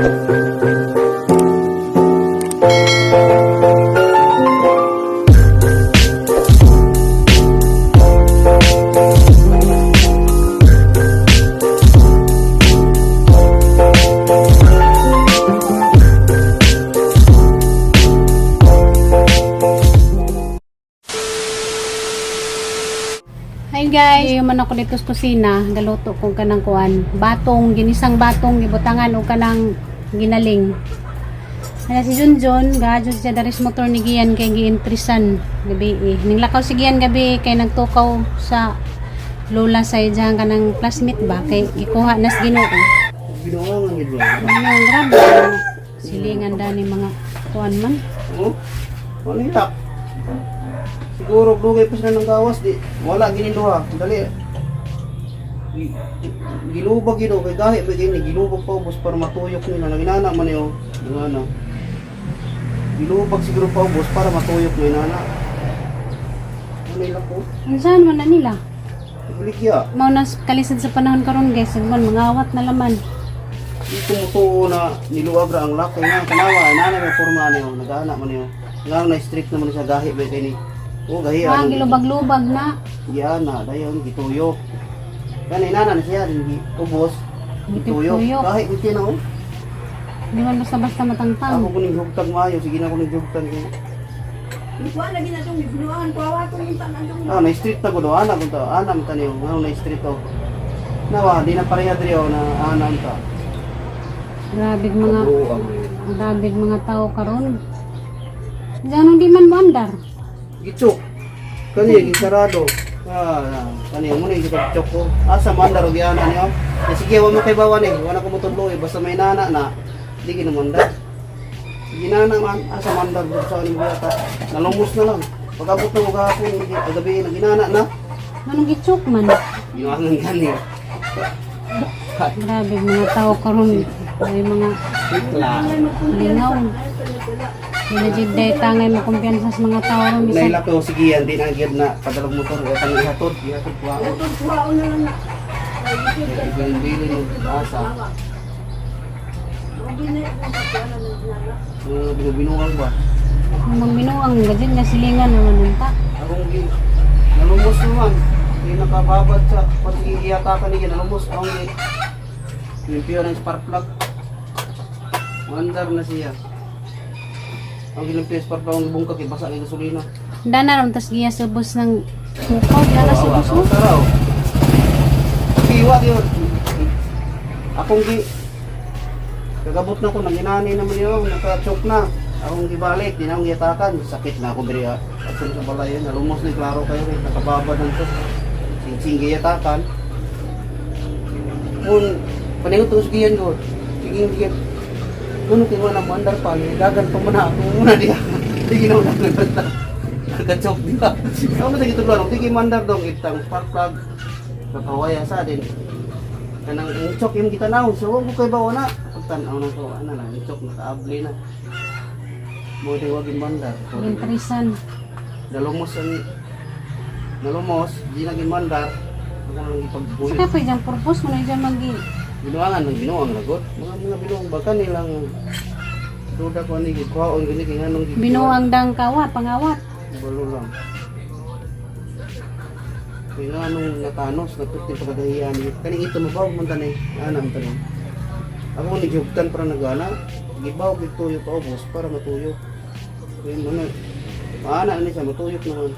Hi guys, yung man ako dito sa kusina, galuto kong kanang kuan, batong, ginisang batong, gibutangan o kanang ginaling. Ana si Junjun, gadyo siya daris motor ni Gian kay giintrisan gabi eh. Ninglakaw si Gian gabi kay nagtukaw sa lola sa iyang kanang classmate ba kay gikuha nas Ginoo. Binuangan gid ba? Ano, grabe. Silingan dani mga kuan man. Oh. Wala hilak. Siguro dugay pa sila ng gawas di. Wala gini duha. Dali. Gilubag gino kay gahi ba gini gilubag pa ubos para matuyok nila. Naginana man yo. Nagana. Gilubag siguro pa ubos para matuyok ni nana. Ano ilak ko? Unsahan man na nila? Baligya. Mao na kalisod sa panahon karon guys, man mangawat na laman. Di tumutuo na niluwag ra ang laki nga kanawa nana may porma niyo nagana man niyo. Nga na strict naman siya gahi ba kay ni. Oh, gahi Ah, ano. gilubag-lubag na. Yan na, dayon gituyo. Kani nana na siya din ubos. Gituyo. Gituyo. Kahit giti na oh. Di man basta-basta matangtang. Ako kuning hugtag maayo, sige na kuning hugtag. Kuha lagi na itong binuangan ko, awa itong unta na itong. Ah, na street na kuno ana kun to. Ana man taniyo, nga na street oh. Nawa, di na pareha diri oh na ana ta. Grabe mga grabe mga tao karon. Diyan hindi man moandar. Gitsok. Kani gisarado. Ah, kani mo ni gitsok ko. Asa man daro gyana niyo. Eh, sige, wa mo kay bawa ni. Wala ko motudlo eh basta may nana na. Di ginamanda. Ginana man asa man daro sa ni bata. Nalumos na lang. Pag-abot na mo gahapon, gabi na ginana na. Anong gitsok man? Ginuangan gani. Grabe mga tao karon. May mga Wala. lingaw. Hindi jud day tangay makumpiyansa sa mga tao ron bisan. Nailak ko sige yan, di na gyud na padalog motor o tang ihatod, ihatod ko ako. Itong kuha na lang na. Ibilin bilin asa. Mga binubinuang ba? Mga minuang gajud nga silingan naman unta. Akong gi nalumos naman. Di nakababad sa pag-iiyatakan niya, nalumos ang gi. Limpyo ng spark plug. Mandar na siya. Ang gilimpyo ng spark plug ang bungkag, ibasa kay gasolina. Dana ron tas giya subos ng mukaw, dana subos oh. Taraw. Kiwa yun. Akong gi kagabot na ko nang inani naman yun, naka-choke na. Akong gibalik, di na akong giyatakan. Sakit na ako diri ah. At sa balay yun, nalumos na yung klaro kayo rin, nakababa ng to. Sing-sing giyatakan. Kung paningot ko sa giyan ko, sige giyan. Kuno kay wala mo andar pa, ni dagan pa man ako muna diya. Di ginawa na basta. Naka-choke di ba? Ako mo sa gitudlo, di kay mandar dong itang spark plug. Nakawaya sa din. Kanang inchok yung gitanaw, so wag ko kay bawa na. Pagtanaw na ko, ana na, inchok nakaabli na. Mo di wag yung mandar. Intrisan. Nalumos ang nalumos, di na mandar. Ako lang ipagbuyo. Saka pa diyang purpose mo na dyan magi. Binuangan, nang binuang lagot. Mga binuang baka nilang duda ko ni gikuhaon gani kay nganong Binuang dang kawa, pangawat. Balo lang. Kaya nga nung natanos, nagputin pagkagahiyan niya. Kaning ito, mabawag man tanay. Ana man tanay. Ako nigihugtan para nagana. Gibawag ituyo pa ubos para matuyo. Kaya mo na. Maana na siya, matuyok naman.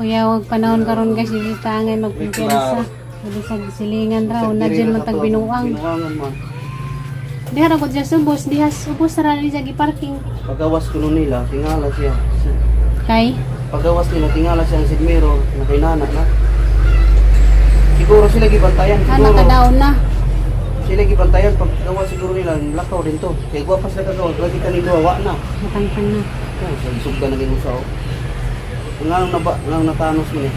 Kuya, wag panahon karon guys, hindi tangay magkumpiyansa. Hindi sa silingan raw, na dyan man tag binuang. Binuangan man. Diha ra ko dyan subos, diha subos ra ni siya gi-parking. Pagawas ko nun nila, tingala siya. Kay Pagawas nila, tingala siya ang sidmiro, nakainana na. Siguro sila gibantayan. ah, Siguro. nakadaon na. Sila gibantayan pag gawa siguro nila lakaw din to. Kay gwa pa sila kagawa, lagi kanilo wa na. Matangtang na. Oh, sa sugda na ginu sao. Nganong naba, nganong natanos man eh.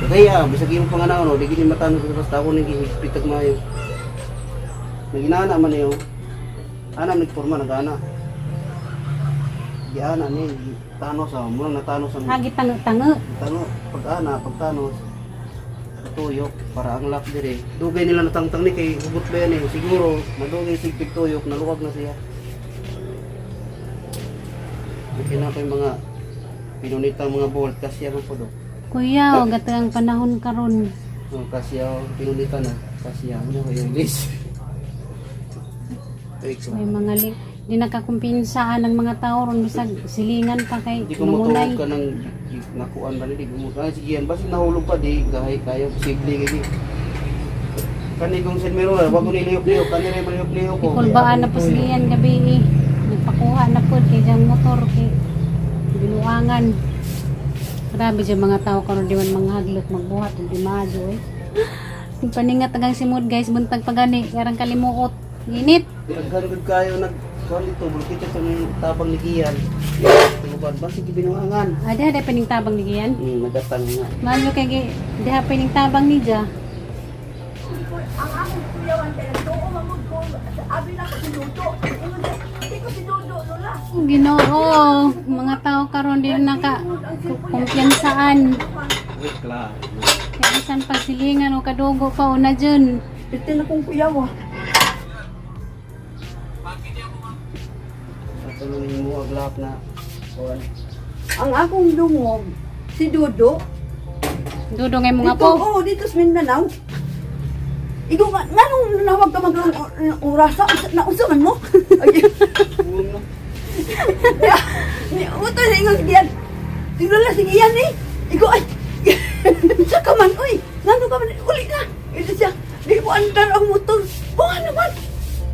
Kaya bisag imong panganaw no, di gini matanos basta ako ning gihigpit tag maayo. Naginana man niyo. Ana nagporma nagana. Giana ni tanos ah, mo natanos ang Agi tango-tango. tango pag ana pag tanos. Tuyok para ang lock dire. Dugay nila natangtang ni kay hugot ba yan eh. Siguro madugay sig tuyok, naluwag na siya. Okay na ko yung mga pinunita mga bolt kasi ako po do. Kuya, o gatang panahon karon. Oh, kasi ako pinunita na. Kasi ako na ko yung list. Wait, so, May mga di nakakumpinsaan ng mga tao ron bisag silingan pa kay Hindi ko matuog mangunay. ka ng nakuan ba nili. Ay, sige yan. Basta nahulog pa, di gahay kayo. Posible kayo. Kani kung sin meron, wag ko nilihok-lihok. Kani rin malihok-lihok ko. Ikulbaan na po siyan gabi eh. Nagpakuha na po kay diyang motor kay binuangan. Grabe dyan mga tao karon di man mga haglot magbuhat ug di maayo eh. Paningat tagang simod guys, buntag pagani, yarang kalimuot. Init. Daghan gud kayo nag kuan dito, bulkit ito ng tabang ni Gian. Tuluban ba sige binuangan. Ah, diha diha pining tabang ni Gian. Nagatang nga. Malo kay diha pining tabang ni Ja. Ang akong kuyawan kay nagtuo man ko sa abi na ko si Dodo. Ingon siya, "Di ko si Dodo lola." Ginoo, mga tao karon di naka kumpiyansaan. Wait, klaro. Kaya bisan pagsilingan o kadugo pa una dyan. Ito na kong kuyawa. Patulungin mo ang lahat na kuan. Ang akong dungog si Dodo. Dudo ngay mga Dito, po. oo, dito sa Mindanao. Igo nga, nganong nawag ka mag orasa, nausa man mo? Ay, Buong na. ni uto sa ingon sige yan. Tignan lang sige yan eh. Igo ay. Sa ka man oy. Ngano ka man uli na. Ito siya. Di mo andar ang motor. O ano man.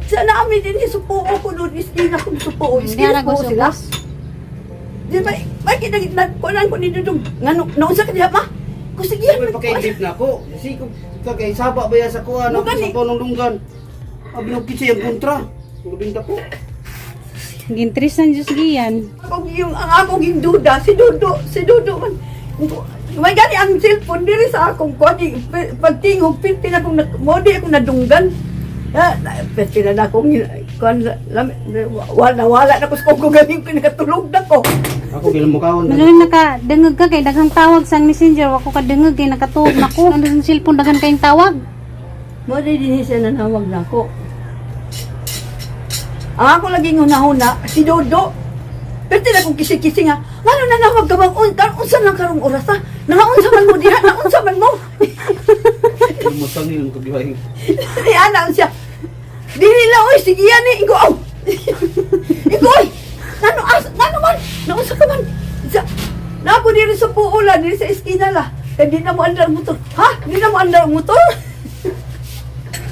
Sa namin din supuo ko doon iskina kong supuo. Hindi Iskina ra po sila. gusugos. Di ba? Bakit nagit na kunan ko ni Dudong? Ngano nausa ka diha ma? Ko sige yan. May pakaidlip na ako. Kasi kung kay saba ba yan sa kuan Mo ako gani. sa punong lunggan. Abi nung kitsa yung kontra. Lubing ko. Gintrisan Diyos giyan. Akong yung ang akong yung duda si Dodo, si Dodo man. May gani ang cellphone diri sa akong kuan pagtingog pilti na akong mo di akong nadunggan. Ya, pilti na akong kuan wala wala na ko sa kong galing ko nakatulog na ko. Ako bilang mukhaon. Magaling naka dengeg ka kay daghang tawag sa messenger wa ko kadengeg kay nakatuog na ko. Ano sa cellphone daghan kayong tawag. Mo di din siya nanawag na ako. Ang ako lagi hunahuna si Dodo. Pero na kong kisi-kisi nga, ngano nanawag ka bang un, unsa lang karong oras ha? Nangaunsa man mo diha, naunsa man mo. Musang yun kabihay. Ni ana siya. Dili lang oy sige yan eh. Igo aw. Igo oy. Ngano as ngano man? Naunsa ka man? Sa na ako diri sa puula diri sa eskina la. Kay di na mo andar ang motor. Ha? Di na mo andar ang motor?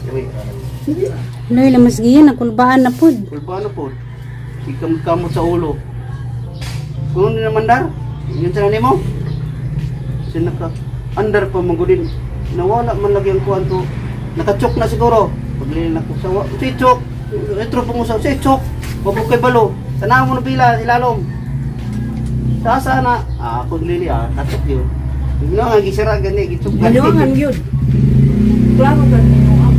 Uy, Loy lamas giyan nakulbaan na pud. kulba na po. Ikamot-kamot sa ulo. Kung ano naman dar, yun sa nimo. Siya naka andar pa manggulin. Nawala man lagi ang kuan to. Nakachok na siguro. Paglilin ako sa wa. Si chok. Retro po mo sa si chok. Wag ko kay balo. Tanaw mo na pila ilalom. Sa sana ah ako lili ah kachok yun. Yun nga gisara gani gichok gani. Ginuangan yun. Klaro ka ginuangan.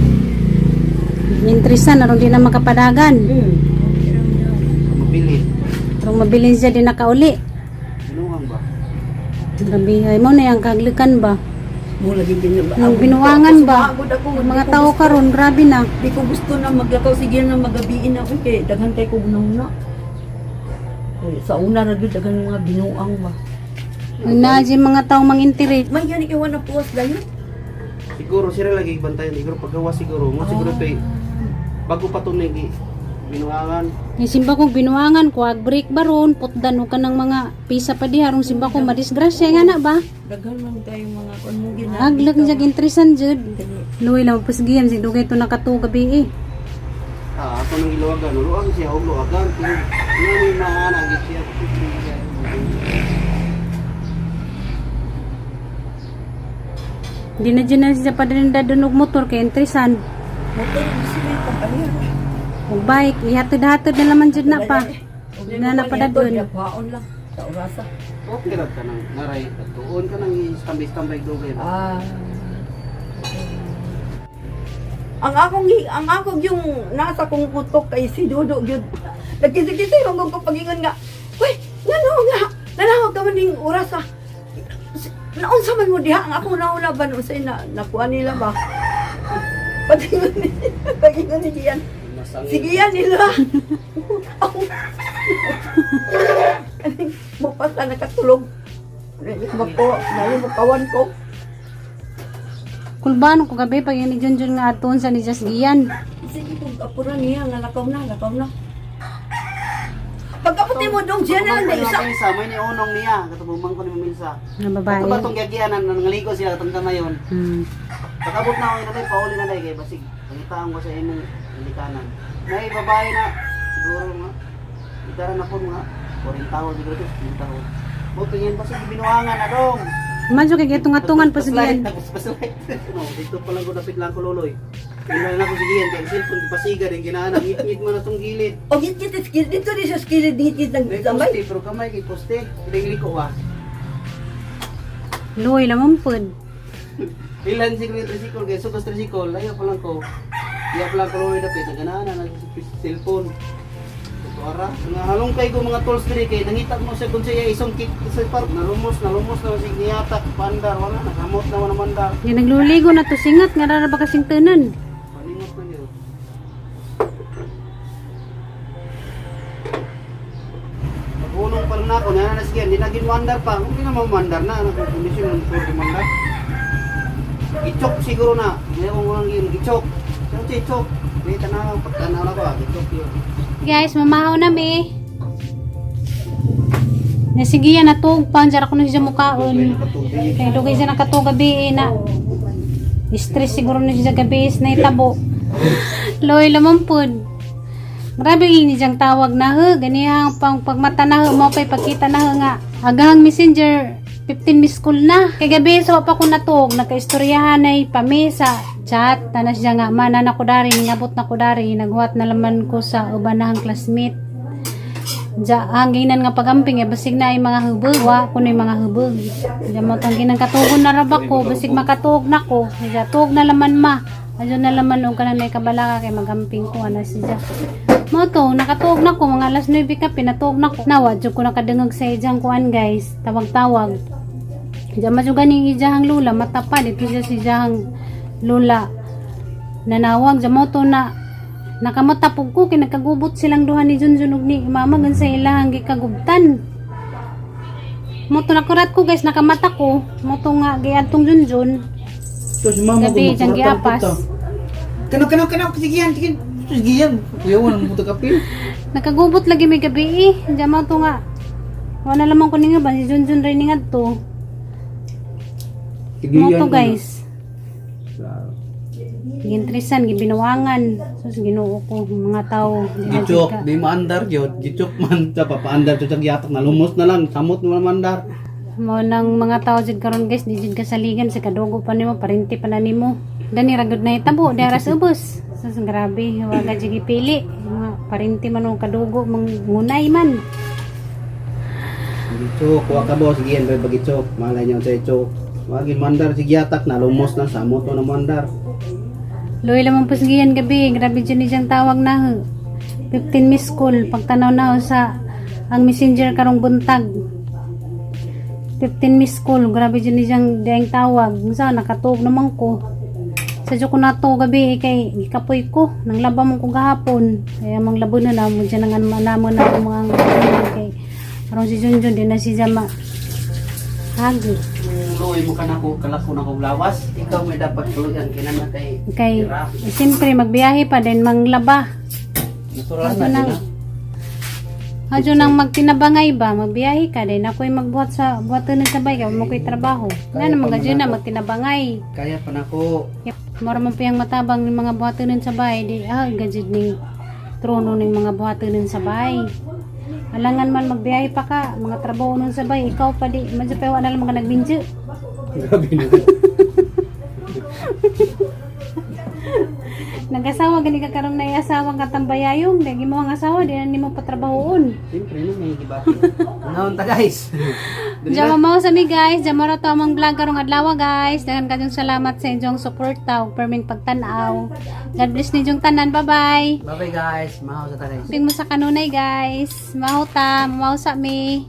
Gintrisan aron di na makapadagan. Mabili. Pero mabilin siya di nakauli. Ginuang ba? Grabe ay mo na yang kaglukan ba. Mo lagi Nang binuangan ba? Ako, Ang mga tao karon grabe na. Di ko gusto na maglakaw sige na magabiin ako kay daghan kay ko gunahuna. Uy, sa una ra gyud daghan mga binuang ba. Na di mga tao mangintiri. May gani kay wala puwas dayon. Siguro sila lagi bantayan siguro paggawa siguro mo siguro pay bago pa to nigi binuangan. Yung simba kong binuangan, kuwag break baron, putdan ka ng mga pisa pa diha, rong simba ko madisgrasya nga na ba? Daghan man kayo mga kun mo gina. Aglag niya gintrisan jud. Luwi lang pasgiyam sig dugay to nakatuo gabi eh. Ah, ako nang iluwagan, luwag siya og luwagan. Ngani maana gid siya. Di na dyan na siya padrinda doon og motor kay intrisan. Motor sila yung pamilya. Og bike, ihatod-hatod na laman jud na pa. Na na pa doon. Kwaon lang sa orasa. Okay ra ka nang naray tuon ka nang istambay-istambay dugay. Ah. Ang akong yung nasa kong utok kay si Dodo gyud. Nagkisi-kisi hanggang ko pagingon nga. Uy, ngano nga? Nanawag ka man ning oras ah. Naunsa man mo diha ang ako nauna ba unsay na nakuha nila ba? Patingon ni patingon ni Gian. Masangit. Sige yan nila. Ako. Kaning mupasa nakatulog. Mako, nali mukawan ko. Kulbano ko gabi pag yun ni Junjun nga aton sa ni Just Gian. Sige kung apura niya nga lakaw na, lakaw na. Pagkaputi mo dong siya na lang na isa. Isa, may ni unong niya. Katubumang ko ni Maminsa. Na babae. Ito ba itong giyagianan na nangaligo sila katong kamayon? Pagabot na ako yun, pauli na dahil kay basig. Pangitaan ko sa imong likanan. May babae na, siguro nga, itara na po mga 40 taon, siguro ito, 50 taon. Buti yan, basig binuangan na dong. Madyo kay gitungatungan pa sa Gian. Nagpaslight. No, dito pa lang ko dapit lang ko loloy. Tingnan na ko sige yan, kay cellphone pasiga din ginaan, ngit-ngit mo na tong gilid. O git git git dito di sa skilid git nang May gamay. poste, pero kamay kay poste. Dili ko ah. Luoy lamang pod. Ilan siguro yung tricycle, kay sugos tricycle, ayaw pa lang ko. Iya pa lang ko loloy dapit, naganaan na sa cellphone. Tuara, nga halong kay ko mga tools diri kay nangita mo siya kung siya isang kit sa park nalumos nalumos na sig niyatak pandar wala nakamot na wala mandar. Nga nagluligo na to singat nga rara ba kasing tanan. Paningot na yun. Pag-unong pa rin ako, nananas yan, di naging wonder pa. Kung pinamamandar na, ano kung kondisyon ng puro mandar. Ichok siguro na. Ngayon kung walang yun, ichok. Saan siya ichok? Di, tanaw, pagtanaw na ko ah, ichok yun. Guys, mamahaw na mi. Na sige yan natug pa ako na siya mukaon. Kay dugay siya nakatug gabi eh, na. Stress siguro na siya gabi is naitabo. Loy lamang pod. Grabe ini diyang tawag na he, ganihang pang pagmata na he, mo pa'y pagkita na he nga. Agahang messenger, 15 miss call na. Kay gabi so pa ko natug, nagkaistoryahan ay pamesa, chat, tanas siya nga, mana na ko dari, ningabot na ko dari, naghuwat na laman ko sa ubanahang classmate. Ja, ang ginan nga pagamping eh, basig na ay mga hubog, wa kuno yung mga hubog. Ja mo tong ginang katugon na raba ko, basig makatuog na ko. Ja, tuog na laman ma. Adyo na laman og kanang may kabalaka kay magamping ko ana siya. Mo to, nakatuog na ko mga alas 9 ka pinatuog na ko. Nawa jud ko nakadungog sa ijang kuan guys, tawag-tawag. Ja madyo ganing ijahang lula mata pa dito siya si ijahang lula nanawag ja mo to na nakamata pug ko kay nagkagubot silang duha ni Junjun ug ni mama gan sa ilahang gikagubtan. Mo to nakurat ko guys, nakamata ko. Mo to nga giadtong Junjun. Ito si mama Gabi, diyang giapas. Kano, kano, kano, sige yan, sige. Sige yan. Kuya, walang puto kapil. Nakagubot lagi may gabi eh. Diyan mo to nga. Wala lamang ko ni nga ba si Junjun rin ni ngadto. Mo to guys. Gintrisan, gibinuangan. Sus, Ginoo ko mga tao. Di na jud Gichok, ka. di maandar yun. Gichok man, sa papaandar sa giyatak na lumos na lang, samot na mandar. Mo nang mga tao jud karon guys, di jud kasaligan sa kadugo pa nimo, parinti pa na nimo. Dani ra gud na hitabo, di ra sa ubos. Sus, grabe, wa ka jud gipili. Mga parinti man og kadugo, mangunay man. Gichok, wa ka boss, sige yan, ba gichok. Malay niyo sa ichok. Wagi mandar si giyatak na lumos na samot na mandar. Luoy lamang po sigiyan gabi, grabe jud ni siyang tawag na. 15 miss call pagtanaw na ho sa ang messenger karong buntag. 15 miss call, grabe jud ni siyang diang tawag. Unsa nakatuog naman ko. Sa ko na to gabi eh, kay gikapoy ko nang laba mo ko gahapon. Kaya mang labo na namo diyan ang namo na ako mga kay aron si Junjun di na si Jama. Hagi. Luoy mo ka na ko, kalako na ko lawas. Ikaw may dapat tuluyan kinan na kay Kay eh, siyempre magbiyahe pa din manglaba. Natural Adyo na nang din. Adyo nang magtinabangay ba, magbiyahe ka din. Ako'y magbuhat sa buhaton ng sabay kay mo ko'y trabaho. Nga naman gadyo na magtinabangay. Kaya pa na ko. Mura man piyang matabang ng mga buhatonon sa bahay, di ah gajud ning trono ning mga buhatonon sa bahay. Alangan man magbiyahe pa ka, mga trabaho nun sa bahay, ikaw pa di, medyo pa wala lang mga nagbinjo. Grabe na. Nag-asawa gani ka karon na asawa ka tambayayong, di mo ang asawa di na nimo patrabahoon. Siyempre no, may gibati. Naon ta guys. Dali na. Jama mo sa mi guys, jama ra to among vlog karong adlaw guys. Daghan kayong salamat sa inyong suporta ug perming pagtan-aw. God bless ninyong tanan. Bye-bye. Bye bye guys. Mahaw sa ta guys. Ping mo sa kanunay guys. Mahuta, mausa mi.